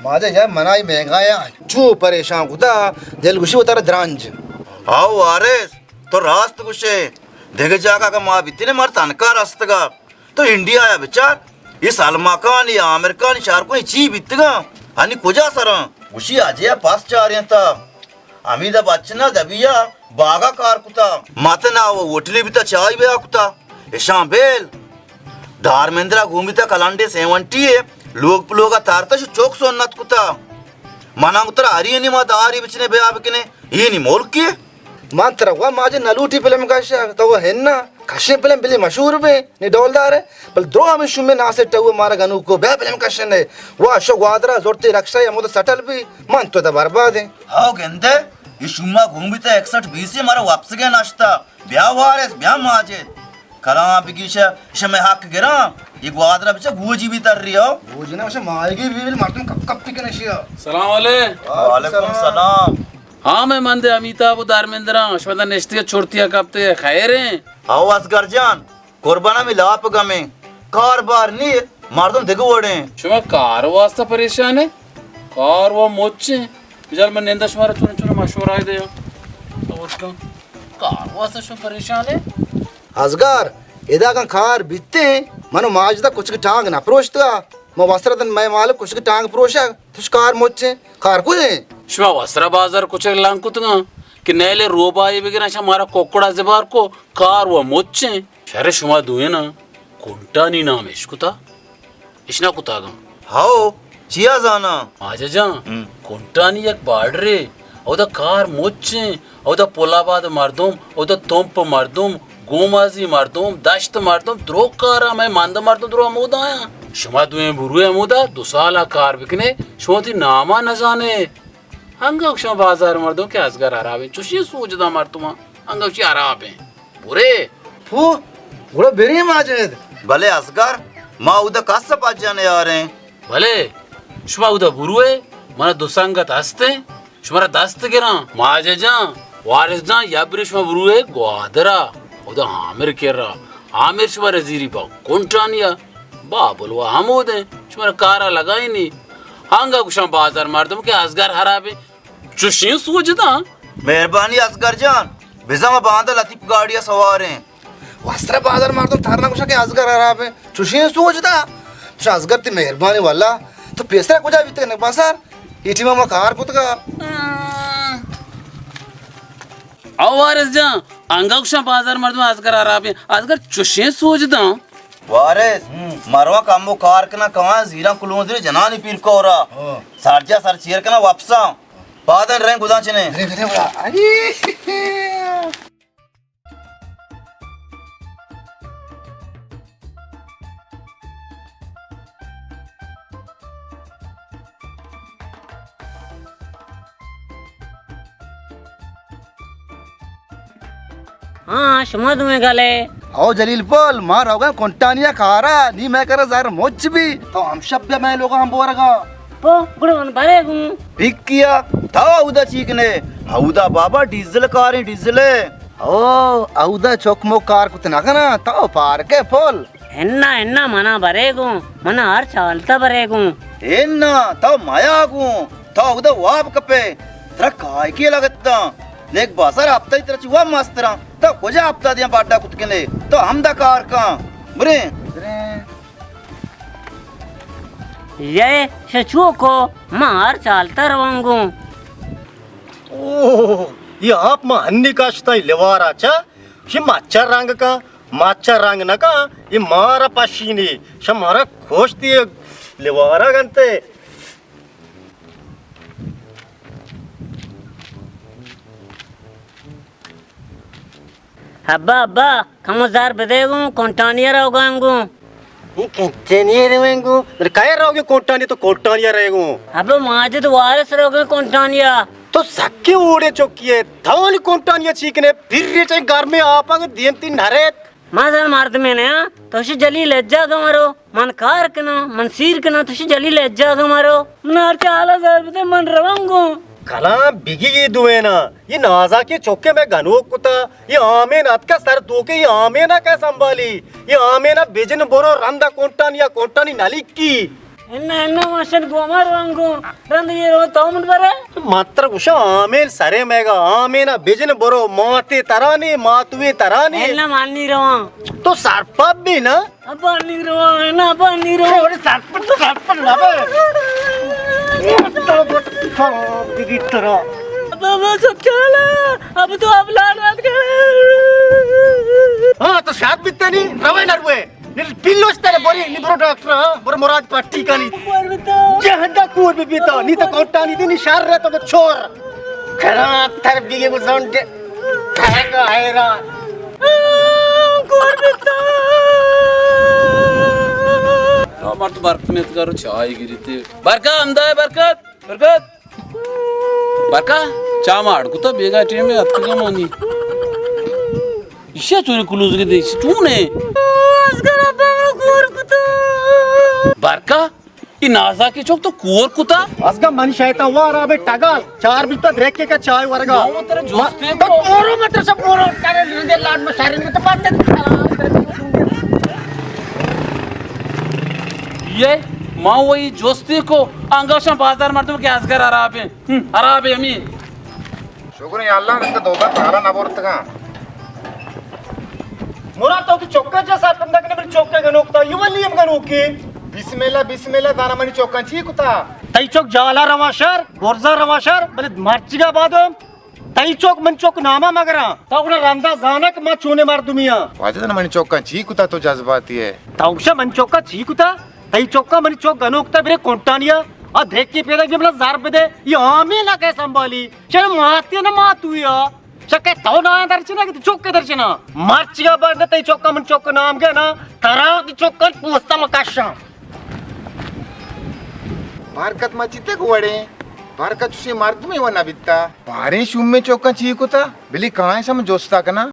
ماجہ یار، منا اے مہنگایا چو پریشان کتا، دل گوشی وتارا درانج۔ ہاو وارث، تو راست گوشے۔ دگہ جاگہ اگاں ما بیتنے مار تنکا رستگا۔ تو انڈیا ء بچار، اے سلماکانی، آمرکانی شہرکوئی چی بیتگاں؟ انی کجا سراں؟ گوشی اجے ء پس چارینتا۔ حمید ء بچنا دبی ء باغا کار کتا۔ متنا و ہوٹلی بیتا، چائی بیا کتا۔ اشاں بیل۔ دارمندرا گومیتا کلنڈے سیونٹی ء لوگ پلوگا تارتا، شو چوک سنت کتا۔ منا گترا ہری نی ما داری بچنے بیا بکنے۔ اے نی ملکی۔ من ترا وا ماجہ نلوٹی فلم کشا، تو وا ہنا۔ کشیں فلم بلی مشہور بے، نی ڈولدار ہے۔ بل درو ہمیں شومے ناسے ٹوے مارا گنوکو، بیا فلم کشنے۔ وا شو گوادرا زورتی رکشہ یا مود سٹل بی، من تو دا برباد ہیں۔ ہاو گندے، یہ شوما گھوم بیتا اکسٹھ بیس، مارا واپس گئے ناشتا۔ بیا وارث، بیا ماجد۔ کلام بگیش، شمے حق گراں۔ یہ گوادرا بچا گوجی بی تر رہی ہو۔ گوجی نا، شما آئے گی بی، بل مردم کپ کپ پی کنشیا۔ سلام علیکم۔ وعلیکم السلام۔ ہاں، میں مندے امیتاب و دارمندراں، شما دا نشتگے چرتیا کپتے، خیر ہیں؟ ہاو اصغر جان، قربان ہمیں لاپ گمیں۔ کار بار نی، مردم دگہ وڑیں۔ شما کار واسطہ پریشان ہے؟ کار و مچیں۔ بجال من نندا شمارا چون چون مشورہ دے۔ کار واسطہ شما پریشان ہے؟ اصغر، ادا کن کار بیتے، منو ماجدہ کچھ کی ٹانگ نہ پروشتگا۔ ما وسرتن میں مالک کچھ کی ٹانگ پروشا۔ تش کار مچیں، کار کجیں؟ شما وسرا بازار کچک لنگ کتگاں کہ نیلے روبائی بگراں، شما مارا کوکڑا زبار کو، کار و مچیں۔ شر شما دوینا کنٹانی نام اش کتا؟ اش نہ کتاگاں۔ ہاو، چیا زانا؟ واجہ جان، ہم۔ کنٹانی یک بارڈرے، اودا کار مچیں، اودا پل آباد مردم، اودا تمپ مردم، گومازی مردم، دشت مردم، درو کارا، مئے مند مردم درو ہمودا آیاں۔ شما دوئیں بروئے ہمودا، دو سالا کار بکنے، شما وتی ناما نزانے۔ انگا گوشاں بازار مردم کہ ازگر ہرابیں، چوشیں سوج داں مردماں، انگا گوشی ہرابیں۔ برے۔ پو، گڑا برے ماجد۔ بلے ازگر، ما اودا کس پجا نیاریں۔ بلے، شما اودا بروئے، منا دو سنگت ہستیں، شمارا دست گراں۔ ماجہ جان، وارث جان، یا برے شما بروئے گوادرا، اودا عامر کرا۔ عامر شمارا زیری با کنٹانیا، بابل وا ہمودیں، شمارا کارا لگائینی۔ ہنگا گوشاں بازار مردم کہ ازگر ہرابیں، چوشیں سوج داں۔ مہربانی ازگر جان، بزاں ما باندا لطیف گاڑیا سواریں۔ وسترا بازار مردم ترنا گوشاں کہ ازگر ہرابیں۔ چوشیں سوج دا۔ چوش ازگر تی مہربانی واللہ۔ تو پیسرا کجا بیتگ نہ بازار؟ اے ٹیما ما کار کتگا۔ او وارث جان، انگا گوشاں بازار مردم ازگر ہرابیں۔ ازگر چوشیں سوج داں۔ وارث، ہم۔ مرواں کمو کار کناں کواں زیراں کلونزری جنانی پیر کورا۔ ہاں۔ سرجا سر چیر کناں واپساں۔ پادن رہیں گداں چنے۔ برے، برے، برے۔ ہاں، شما دوئیں گلے۔ او جلیل پل، ما روگاں کنٹانیا کارا، نی مئے کرا زر مچ بی۔ تو ہم شپ بیا مئے لوگا ہم بورگا۔ پو، گڑا من برے گوں۔ بکیا، تو اودا چی کنے؟ اودا بابا ڈیزل کاریں، ڈیزل۔ او، اودا چک مک کار کت نہ کناں، تو پارکے پل۔ انا، انا، منا برے گوں، منا ہر چالتا برے گوں۔ انا، تو میا گوں، تو اودا واب کپے، ترا کائے کے لگت داں۔ لیک بازار ہفتہ ترا چی واب مستراں، تو کجا ہفتہ دیاں باڈا کت کنے، تو ہمدا کار کن۔ برے۔ یہ شچوکو، ما ہر چالتا روانگوں۔ اوہ، یہ آپ ما ہنی کاشتا لیوارا چا، یہ مچا رنگ کا، مچا رنگ نہ کا، یہ مارا پشینی، شمارا کشتی لیوارا گنتے۔ ابا، ابا، کمو زر بدے گوں، کنٹانیا روگاں گوں۔ اے کنٹانیا رویں گوں؟ کئے روگے کنٹانی تو کنٹانیا رہے گوں؟ ابا، ماجد وارث روگے کنٹانیا۔ تو سکے اوڑے چکی ہے، تھوانی کنٹانیا چیکنے، پھر ریچے گرمے آپا کے دیم تین نہ رہت۔ ما زن مردمے نیا، تو شی جلیل اجا گمرو۔ من کار کناں، من سیر کناں، تو شی جلیل اجا گمرو۔ من ہر چہ حالا زر بدے، من روانگوں۔ کلام بگی یہ دوینا، یہ نازاکیں چکے میں گنوک کتا، یہ آمین اتکا سر توکے، یہ آمینا کا سنبھالی، یہ آمینا بجن برو رندا کنٹانی یا کنٹانی نلیکی۔ انا، انا، ماشن گوما روان گو۔ رند یہ رو تو من برے۔ ماتر گوشا آمین سرے میگا، آمین بجن برو، ماتے ترانی، ماتوی ترانی۔ انا مانی روان۔ تو سرپد بھی نا۔ ابا نی روان، انا ابا نی روان۔ اے وڑی سرپد، سرپد نہ بے۔ تو بہت خراب دیگی ترا۔ ابا، ابا سب چالا۔ اب تو اب لاڈ رات کرے۔ ہاں، تو شاد بیتے نی، روے نہ روے۔ نی پیلوش تیرے بوری، نی برو ڈاکٹر، ہاں؟ برو مراد پٹی کنی۔ کور بیتا۔ جہندا کور بی بیتا، نی تو کوٹا نی دی، نی شر رہتا تو چور۔ خراب تر بیگے گزنڈے۔ تھگا حیران۔ کور بیتا۔ آ مرد برکت میت کرو، چائے گریتے۔ برکت، ہمدا ہے برکت۔ برکت۔ برکا، چا ماڑ کتا بیگا ٹیم اتکگا مانی۔ ایشا چوری کلوز کے دے، چون ہے؟ ازگر ابا کور کتا۔ برکا، ای نازا کے چوک تو کور کتا؟ ازگا من شیطان وار آبے ٹگال، چار بیتا دریکے کا چائے ورگا۔ ماما ترا جوستے تو کو۔ کورو مت سب کورو کرے لندے لاڈ میں شہر میں تو پاتے۔ یہ ماں وہی جوستے کو انگوشاں بازار مردم کے ازگر عرابے۔ ہم، ہرابے ہمے۔ شکر یا اللہ، رنگ دوبا تالا نہ برتگاں۔ مراد تو کہ چوکا جا سر پندہ کنے بل چوکا گنوک تا، یو ولی ہم گنوکی۔ بسم اللہ، بسم اللہ، دانا منی چوکاں چی کتا؟ تئی چوک جالا رواں شر، گرزا رواں شر، بلے مرچگا بادم تئی چوک من چوک ناما مگراں۔ تا گڑا رندا زانک ما چونے مردمیاں۔ واجہ دانا منی چوکاں چی کتا تو جذباتی ہے؟ تا گوشا من چوکا چی کتا؟ تئی چوکا منی چوک گنوک تا برے کنٹانیا۔ آ دھیکی پیدا کہ بلا زار بدے، یہ آمین نہ کہ سنبھالی۔ چل ماتے نہ ماتویا۔ چکے تو نہ درچنا کہ چوک کے درچنا۔ مرچیا بند تئی چوکا من چوک نام گیا نا۔ ترا دی چوکا پوستا مکشاں۔ برکت ما چیتے گوڑے۔ برکت چوشی مردمی و نبیتا۔ باریں شومیں چوکاں چی کتا؟ بلی کائیں سم جوستا کنا۔